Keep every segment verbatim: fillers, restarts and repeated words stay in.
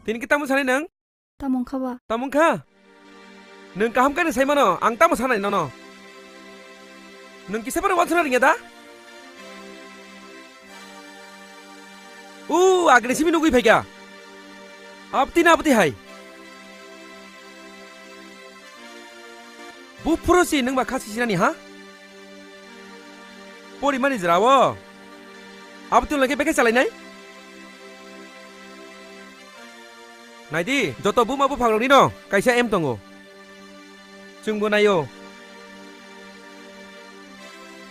Tini khe tamo sanai nwng? Tamo wngkha ba? Tamo wngkha? Nwng kaham khe nwng sai mano, ang tamo sanai nono. Nwng kisa phano wansukna rwngya da? U, agni simi nugwi phaikha. Abti na abti hai. Buphuru si nwng ba kha si sinani ha? Porimani jora o. Abti lage bekhe chalainai? Naidi, joto buma buphangrokni no kaisa aim tongo. Chwngbo naio.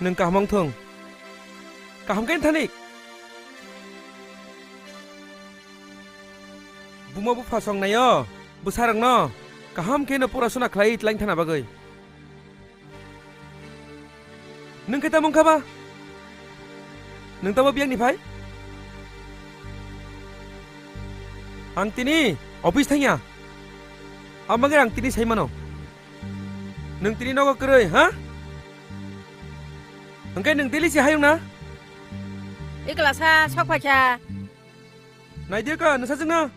Nwng kaham wng thung. Kaham khe thani. Buma bupha song naio. Bwsarokno kaham khe no pura suna khlai tlaing thana bagwi. Nwng khe tamo wngkha ba? Nwng tamo biyang ni phai? Ang tini office thangya. Amagwi ang tini sai mano. Nwng tini nogo kwrwi, ha? Hwnkhe nwng daily si hayung na? Ikla sa sok phaikha. Naidi ko, nwsajwkno.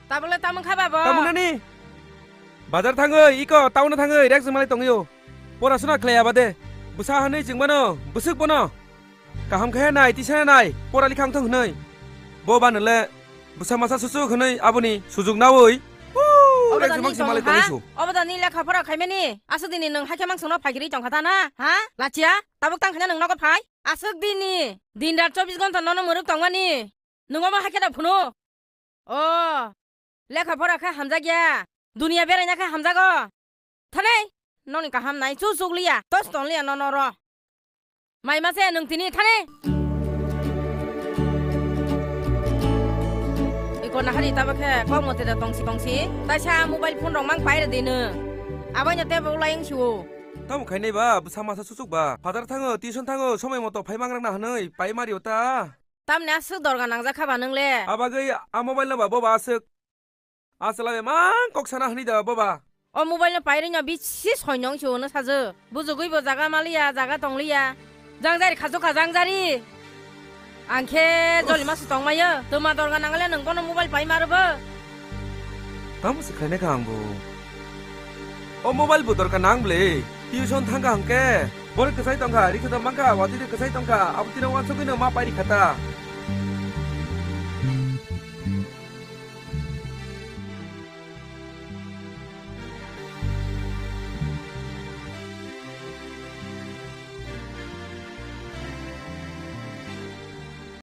Tabukle tamo wngkha ba bo? Tamo nani? Bazar thangwi, iko, town-o thangwi, rek jwng malai tongwi o. Porasuna khlai abade. Bwsa hwnwi chwng mano, bwswk bono. Kaham khe nai, tisa nai, pora likha wng thung hwnwi. Bo ba nwle, bwsa masa susuk hwnwi aboni sujuk naui. Huu, Obo rek da jwng ni mangsi tong malai ha? Tongwi su. Obo da ni lekha pora khaimani? Aswk dini nwng hakhe mangsongno phaikirwi tongkha ta na? Ha? Lachia? Tabuk tang khaina nwng nogo phai? Aswk dini. Din rat chobbish ghonta nono mwrwk tongmani. Nwng omo hai khe da phunu? O, lekha pora khe hamjak ya. Duniya beraina khe hamjago. Thanai, noni kaham nai chu chukliya, tos tongliya nono ro. Mai ma se nwng tini thanai. Iko nahari tabo khe kok mote da tongsi tongsi. Taisa mobile phone rok mang paire de nwng. Abaino tebo ulayung siwo. Tamo khainai ba, bwsa masa susuk ba. Phatar thango, tuition thango, somoi moto phai mangrang na hwnwi, pai mario ta. Tamni aswk dorga nangjak kha ba nwng le? Abagwi a mobile no ba boba aswk. A chwla bemang kok sana hwnwi da boba. O mobile no pairwi no bisi soinong se ono sajw. Bujugwi bo jaga maliya, jaga tongliya. Jangjari khachukha jangjari. Ang khe jolima se tongmayo. Twma dorga nangale nwng bono mobile pai marobo. Tamo se khainai kha ang bo. O mobile bo dorkar nang ble. Tuition thangkha hwnkhe. Borok kwchai tongkha, rikhe tong mankha, watwi rok kwchai tongkha, abo tino wansugwino ma pairi khata.